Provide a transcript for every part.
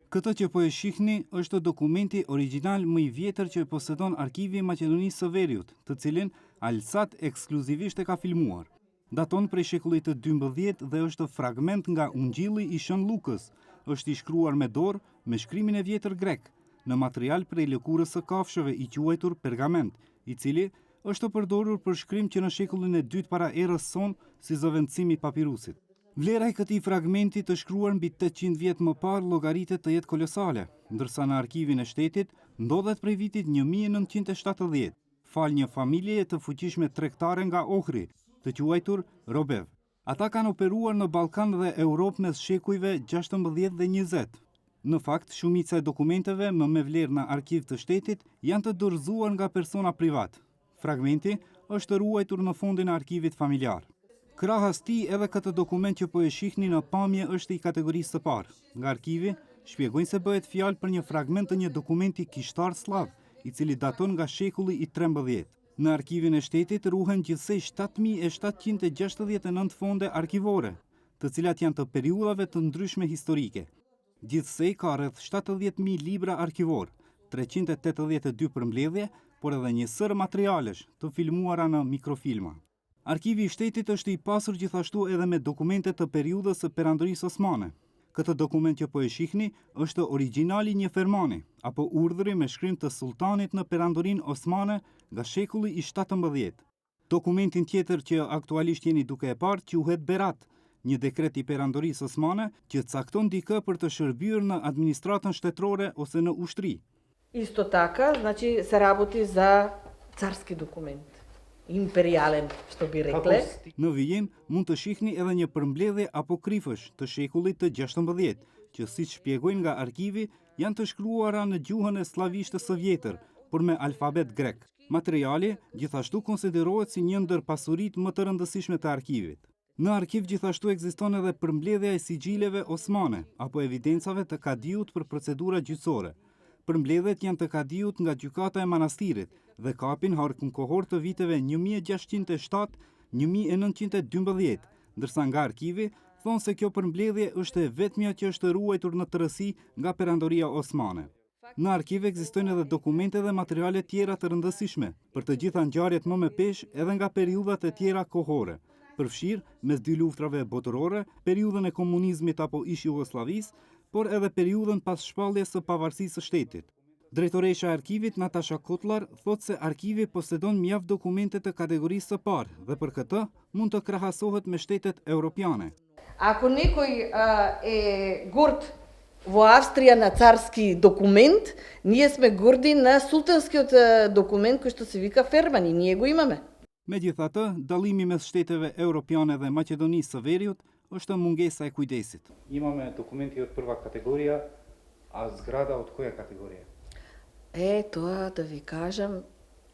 Këtë që po e shihni është dokumenti origjinal më i vjetër që e posedon Arkivi i Maqedonisë së Veriut, të cilin Alsat ekskluzivisht e ka filmuar. Daton prej shekullit të 12 dhe është fragment nga Ungjilli i Shën Llukës. Është i shkruar me dorë me shkrimin e vjetër grek, në material prej lëkurës së kafshëve i quajtur pergament, i cili është përdorur për shkrim që në shekullin e dytë para erës sonë si zëvendësim i papirusit. Vlera e këtij fragmenti të shkruar mbi 800 vjet më parë llogaritet të jetë kolosale, ndërsa në arkivin e shtetit ndodhet prej vitit 1970, falë një familjeje të fuqishme tregtare nga Ohri, të quajtur Robev. Ata kanë operuar në Ballkan dhe Europë mes shekujve 16 dhe 20. Në fakt, shumica e dokumenteve më me vlerë në arkiv të shtetit janë të dorëzuar nga persona privat. Fragmenti është ruajtur në fondin e arkivit familjar. Krahas tij edhe këtë dokument që po e shihni në pamje është i kategorisë së parë. Nga arkivi shpjegojnë se bëhet fjalë për një fragment të një dokumenti kishtar sllav, i cili daton nga shekulli i 13. Në arkivin e shtetit ruhen gjithsej 7769 fonde arkivore, të cilat janë të periudhave të ndryshme historike. Gjithsej ka rreth 70.000 libra arkivor, 382 përmbledhje, por edhe një sërë materialesh të filmuara në mikrofilma. Arkivi i shtetit është i pasur gjithashtu edhe me dokumente të periudhës së Perandorisë Osmane. Këtë dokument që po e shihni është origjinali i një fermani, apo urdhri me shkrim të sultanit në Perandorinë Osmane nga shekulli i 17. Dokumentin tjetër që aktualisht jeni duke e parë quhet Berat, një dekret i Perandorisë Osmane që cakton dikë për të shërbyer në administratën shtetërore ose në ushtri. Исто така, значи се работи за царски документ, империјален, што би рекле. Në vijim mund të shihni edhe një përmbledhje apokrifësh të shekullit të 16, që siç shpjegojnë nga arkivi, janë të shkruara në gjuhën e sllavishtës së vjetër, por me alfabet grek. Materiali gjithashtu konsiderohet si një ndër pasuritë më të rëndësishme të arkivit. Në arkiv gjithashtu ekziston edhe përmbledhja e sigjileve osmane apo evidencave të kadiut për procedura gjyqësore. Përmbledhjet janë të kadiut nga gjykata e Manastirit dhe kapin harkun kohor të viteve 1607-1912, ndërsa nga arkivi thonë se kjo përmbledhje është e vetmja që është ruajtur në tërësi nga Perandoria Osmane. Në arkiv ekzistojnë edhe dokumente dhe materiale tjera të rëndësishme për të gjitha ngjarjet më me peshë edhe nga periudhat e tjera kohore, përfshirë mes dy luftrave botërore, periudhën e komunizmit apo ish Jugosllavisë, por edhe periudhën pas shpalljes së pavarësisë së shtetit. Drejtoresha e arkivit Natasha Kotlar thotë se arkivi posedon mjaft dokumente të kategorisë së parë dhe për këtë mund të krahasohet me shtetet europiane. Ако некој а, е горд во Австрија на царски документ, ние сме горди на султанскиот документ кој што се вика Ферман и ние го имаме. Megjithatë, dallimi mes shteteve europiane dhe Maqedonisë së Veriut është mungesa e kujdesit. Imаме документи од прва категорија, а зграда од која категорија? Е, тоа да ви кажам,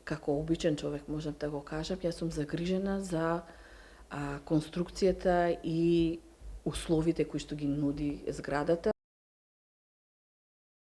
како обичен човек можам да го кажам, јас сум загрижена за а, конструкцијата и условите кои што ги нуди зградата.